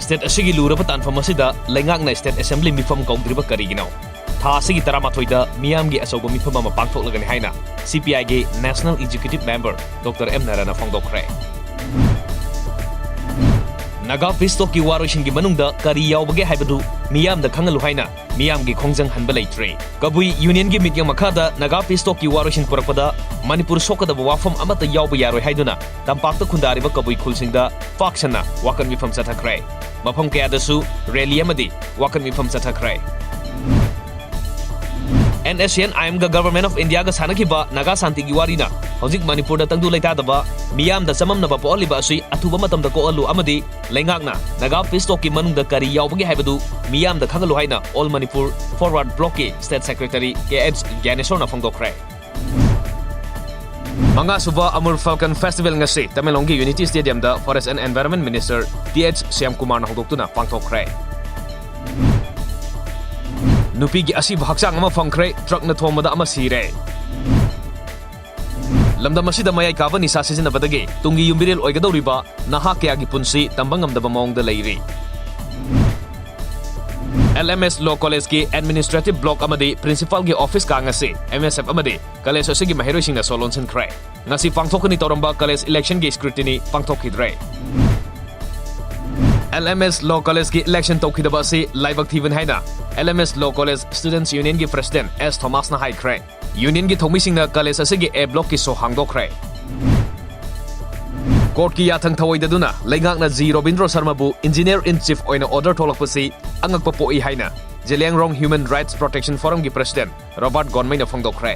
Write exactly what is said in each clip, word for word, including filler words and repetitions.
State ꯑꯁꯤꯒꯤ ꯂꯨꯔꯕ ꯇꯥꯟꯐꯝ ꯑꯁꯤꯗ ꯂꯩꯉꯥꯛꯅ ꯁ꯭ꯇꯦꯠ ꯑꯦꯁꯦꯝꯕ꯭ꯂꯤ ꯃꯤꯐꯝ ꯀꯧꯗ꯭ꯔꯤꯕ ꯀꯔꯤꯒꯤꯅꯣ? ꯊꯥ ꯑꯁꯤꯒꯤ ꯇꯔꯥꯃꯥꯊꯣꯏꯗ ꯃꯤꯌꯥꯝꯒꯤ ꯑꯆꯧꯕ ꯃꯤꯐꯝ ꯑꯃ ꯄꯥꯡꯊꯣꯛꯂꯒꯅꯤ ꯍꯥꯏꯅ ꯁꯤ ꯄꯤ ꯑꯥꯏꯒꯤ national executive member doctor M ꯅꯥꯔꯥꯅ ꯐꯣꯡꯗꯣꯛꯈ꯭ꯔꯦ꯫ ꯅꯥꯒꯥ ꯄꯤꯁ ꯇꯣꯛꯀꯤ ꯋꯥꯔꯣꯏꯁꯤꯟꯒꯤ ꯃꯅꯨꯡꯗ ꯀꯔꯤ ꯌꯥꯎꯕꯒꯦ ꯍꯥꯏꯕꯗꯨ ꯃꯤꯌꯥꯝꯗ ꯈꯪꯍꯜꯂꯨ ꯍꯥꯏꯅ ꯃꯤꯌꯥꯝꯒꯤ ꯈꯣꯡꯖꯪ ꯍꯟꯕ ꯂꯩꯇ꯭ꯔꯦ꯫ ꯀꯕꯨꯏ ꯌꯨꯅꯤꯌꯟꯒꯤ ꯃꯤꯠꯌꯦꯡ ꯃꯈꯥꯗ ꯅꯥꯒꯥ ꯄꯤꯁ ꯇꯣꯛꯀꯤ ꯋꯥꯔꯣꯏꯁꯤꯟ ꯄꯨꯔꯛꯄꯗ ꯃꯅꯤꯄꯨꯔ ꯁꯣꯛꯀꯗꯕ ꯋꯥꯐꯝ ꯑꯃꯠꯇ ꯌꯥꯎꯕ ꯌꯥꯔꯣꯏ ꯍꯥꯏꯗꯨꯅ ꯇꯝꯄꯥꯛꯇ ꯈꯨꯟꯗꯥꯔꯤꯕ ꯀꯕꯨꯏ ꯈꯨꯜꯁꯤꯡꯗ ꯄꯥꯛ ꯁꯟꯅ ꯋꯥꯀꯠ ꯃꯤꯐꯝ ꯆꯠꯊꯈ꯭ꯔꯦ꯫ ꯃꯐꯝ ꯀꯌꯥꯗꯁꯨ ꯔꯦꯂꯤ ꯑꯃꯗꯤ ꯋꯥꯀꯠ ꯃꯤꯐꯝ ꯆꯠꯊꯈ꯭ꯔꯦ꯫ N S C N I ꯑꯦꯝꯒ ꯒꯚꯔꯟꯃꯦꯟꯠ ꯑꯣꯐ ꯏꯟꯗꯤꯌꯥꯒ ꯁꯥꯟꯅꯈꯤꯕ ꯅꯥꯒꯥ ꯁꯥꯟꯇꯤꯒꯤ ꯋꯥꯔꯤꯅ ꯍꯧꯖꯤꯛ ꯃꯅꯤꯄꯨꯔꯗ ꯇꯪꯗꯨ ꯂꯩꯇꯥꯗꯕ ꯃꯤꯌꯥꯝꯗ ꯆꯃꯝꯅꯕ ꯄꯣꯛꯍꯜꯂꯤꯕ ꯑꯁꯤ ꯑꯊꯨꯕ ꯃꯇꯝꯗ ꯀꯣꯛꯍꯜꯂꯨ ꯑꯃꯗꯤ ꯂꯩꯉꯥꯛꯅ ꯅꯥꯒꯥ ꯄꯤꯁ ꯇꯣꯛꯀꯤ ꯃꯅꯨꯡꯗ ꯀꯔꯤ ꯌꯥꯎꯕꯒꯦ ꯍꯥꯏꯕꯗꯨ ꯃꯤꯌꯥꯝꯗ ꯈꯪꯍꯜꯂꯨ ꯍꯥꯏꯅ ꯑꯣꯜ ꯃꯅꯤꯄꯨꯔ ꯐꯣꯔꯋꯥꯔꯗ ꯕ꯭ꯂꯣꯛꯀꯤ ꯁ꯭ꯇꯦꯠ ꯁꯦꯀ꯭ꯔꯦꯇꯔꯤ ꯀꯦ ꯑꯩꯆ ꯒ꯭ꯌꯥꯅꯦꯁꯣꯔꯅ ꯐꯣꯡꯗꯣꯛꯈ꯭ꯔꯦ꯫ ꯃꯉꯥꯁꯨꯕ ꯑꯃꯨꯔ ꯐꯥꯜꯀꯟ ꯐꯦꯁꯇꯤꯚꯦꯜ ꯉꯁꯤ ꯇꯃꯦꯡꯂꯣꯡꯒꯤ ꯌꯨꯅꯤꯇꯤ ꯁ꯭ꯇꯦꯗꯤꯌꯝꯗ forest and environment minister T H ꯁ꯭ꯌꯥꯝꯀꯨꯃꯥꯔꯅ ꯍꯧꯗꯣꯛꯇꯨꯅ ꯄꯥꯡꯊꯣꯛꯈ꯭ꯔꯦ꯫ ꯅꯨꯄꯤꯒꯤ ꯑꯁꯤꯕ ꯍꯛꯆꯥꯡ ꯑꯃ ꯐꯪꯈ꯭ꯔꯦ, ꯇ꯭ꯔꯛꯅ ꯊꯣꯝꯕꯗ ꯑꯃ ꯁꯤꯔꯦ꯫ ꯂꯝꯗꯝ ꯑꯁꯤꯗ ꯃꯌꯥꯏ ꯀꯥꯕ ꯅꯤꯁꯥ ꯁꯤꯖꯤꯟꯅꯕꯗꯒꯤ ꯇꯨꯡꯒꯤ ꯌꯨꯝꯕꯤꯔꯦꯜ ꯑꯣꯏꯒꯗꯧꯔꯤꯕ ꯅꯍꯥ ꯀꯌꯥꯒꯤ ꯄꯨꯟꯁꯤ ꯇꯝꯕ ꯉꯝꯗꯕ ꯃꯑꯣꯡꯗ ꯂꯩꯔꯤ꯫ ꯑꯦꯜ ꯑꯦꯝ ꯑꯦꯁ ꯂꯣ ꯀꯣꯂꯦꯖꯀꯤ ꯑꯦꯗꯃꯤꯅꯤꯁꯇ꯭ꯔꯦꯇꯤꯚ ꯕ꯭ꯂꯣꯛ ꯑꯃꯗꯤ ꯄ꯭ꯔꯤꯟꯁꯤꯄꯥꯜꯒꯤ ꯑꯣꯐꯤꯁ ꯀꯥ ꯉꯁꯤ ꯑꯦꯝ ꯑꯦꯁ ꯑꯦꯐ ꯑꯃꯗꯤ ꯀꯣꯂꯦꯖ ꯑꯁꯤꯒꯤ ꯃꯍꯩꯔꯣꯏꯁꯤꯡꯅ ꯁꯣ ꯂꯣꯟꯁꯤꯟꯈ꯭ꯔꯦ꯫ ꯉꯁꯤ ꯄꯥꯡꯊꯣꯛꯀꯅꯤ ꯇꯧꯔꯝꯕ ꯀꯣꯂꯦꯖ ꯏꯂꯦꯛꯁꯟꯒꯤ ꯁ꯭ꯀ꯭ꯔꯨꯇꯤꯅꯤ ꯄꯥꯡꯊꯣꯛꯈꯤꯗ꯭ꯔꯦ꯫ ꯑꯦꯜ ꯑꯦꯝ ꯑꯦꯁ ꯂꯣ ꯀꯣꯂꯦꯖꯀꯤ ꯏꯂꯦꯛꯁꯟ ꯇꯧꯈꯤꯗꯕ ꯑꯁꯤ ꯂꯥꯏꯕꯛ ꯊꯤꯕꯅꯤ ꯍꯥꯏꯅ ꯑꯦꯜ ꯑꯦꯝ ꯑꯦꯁ ꯂꯣ ꯀꯣꯂꯦꯖ ꯁ꯭ꯇꯨꯗꯦꯟꯠꯁ ꯌꯨꯅꯤꯌꯟꯒꯤ ꯄ꯭ꯔꯦꯁꯤꯗꯦꯟꯠ ꯑꯦꯁ ꯊꯣꯃꯥꯁꯅ ꯍꯥꯏꯈ꯭ꯔꯦ꯫ ꯌꯨꯅꯤꯌꯟꯒꯤ ꯊꯧꯃꯤꯁꯤꯡꯅ ꯀꯣꯂꯦꯖ ꯑꯁꯤꯒꯤ ꯑꯦ ꯕ꯭ꯂꯣꯛꯀꯤ ꯁꯣ ꯍꯥꯡꯗꯣꯛꯈ꯭ꯔꯦ꯫ ꯀꯣꯔꯠꯀꯤ ꯌꯥꯊꯪ ꯊꯧꯑꯣꯏꯗꯗꯨꯅ ꯂꯩꯉꯥꯛꯅ ꯖꯤ ꯔꯣꯕꯤꯟꯗ꯭ꯔꯣ ꯁꯔꯃꯕꯨ ꯏꯟꯖꯤꯅꯤꯌꯔ ꯏꯟ ꯆꯤꯐ ꯑꯣꯏꯅ ꯑꯣꯔꯗꯔ ꯊꯣꯛꯂꯛꯄꯁꯤ ꯑꯉꯛꯄ ꯄꯣꯛꯏ ꯍꯥꯏꯅ ꯖꯦꯂꯤꯌꯥꯡꯔꯣꯡ ꯍ꯭ꯌꯨꯃꯦꯟ ꯔꯥꯏꯠꯁ ꯄ꯭ꯔꯣꯇꯦꯛꯁꯟ ꯐꯣꯔꯝꯒꯤ ꯄ꯭ꯔꯦꯁꯤꯗꯦꯟꯠ ꯔꯣꯕꯥꯔꯠ ꯒꯣꯟꯃꯩꯅ ꯐꯣꯡꯗꯣꯛꯈ꯭ꯔꯦ꯫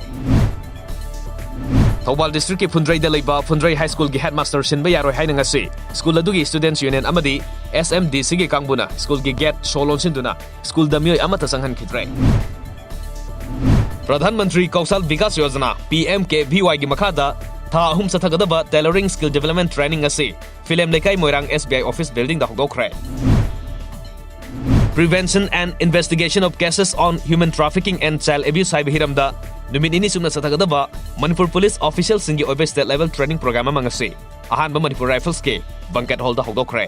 ꯊꯧꯕꯥꯜ ꯗꯤꯁꯇ꯭ꯔꯤꯛꯀꯤ ꯐꯨꯟꯗ꯭ꯔꯩꯗ ꯂꯩꯕ ꯐꯨꯟꯗ꯭ꯔꯩ ꯍꯥꯏ ꯁ꯭ꯀꯨꯜꯒꯤ ꯍꯦꯗꯃꯥꯁꯇꯔ ꯁꯤꯟꯕ ꯌꯥꯔꯣꯏ ꯍꯥꯏꯅ ꯉꯁꯤ ꯁ꯭ꯀꯨꯜ ꯑꯗꯨꯒꯤ ꯁ꯭ꯇꯨꯗꯦꯟꯠꯁ ꯌꯨꯅꯤꯌꯟ ꯑꯃꯗꯤ ꯑꯦꯁ ꯑꯦꯝ ꯗꯤ ꯁꯤꯒꯤ ꯀꯥꯡꯕꯨꯅ ꯁ꯭ꯀꯨꯜꯒꯤ ꯒꯦꯠ ꯁꯣ ꯂꯣꯟꯁꯤꯟꯗꯨꯅ ꯁ꯭ꯀꯨꯜꯗ ꯃꯤꯑꯣꯏ ꯑꯃꯠꯇ ꯆꯪꯍꯟꯈꯤꯗ꯭ꯔꯦ꯫ Pradhan Mantri Kaushal Vikas Yojana, P M K V ꯋꯥꯏꯒꯤ ꯃꯈꯥꯗ ꯊꯥ ꯑꯍꯨꯝ ꯆꯠꯊꯒꯗꯕ ꯇꯦꯂꯔꯤꯡ ꯁ꯭ꯀꯤꯜ ꯗꯤꯕꯦꯂꯞꯃꯦꯟꯠ ꯇ꯭ꯔꯦꯅꯤꯡ ꯑꯁꯤ ꯐꯤꯂꯦꯝ ꯂꯩꯀꯥꯏ Moirang S B I office ꯕꯤꯜꯗꯤꯡꯗ ꯍꯧꯗꯣꯛꯈ꯭ꯔꯦ꯫ Prevention and Investigation of Cases on Human Trafficking and Child Abuse ꯍꯥꯏꯕ ꯍꯤꯔꯝꯗ ꯅꯨꯃꯤꯠ ꯅꯤꯅꯤ ꯆꯨꯞꯅ ꯆꯠꯊꯒꯗꯕ ꯃꯅꯤꯄꯨꯔ ꯄꯨꯂꯤꯁ ꯑꯣꯐꯤꯁꯤꯌꯦꯜꯁꯤꯡꯒꯤ ꯑꯣꯏꯕ ꯁ꯭ꯇꯦꯠ ꯂꯦꯚꯦꯜ ꯇ꯭ꯔꯦꯅꯤꯡ ꯄ꯭ꯔꯣꯒ꯭ꯔꯥꯝ ꯑꯃ ꯉꯁꯤ ꯑꯍꯥꯟꯕ ꯃꯅꯤꯄꯨꯔ ꯔꯥꯏꯐꯜꯁꯀꯤ ꯕꯪꯀꯦꯠ ꯍꯣꯜꯗ ꯍꯧꯗꯣꯛꯈ꯭ꯔꯦ꯫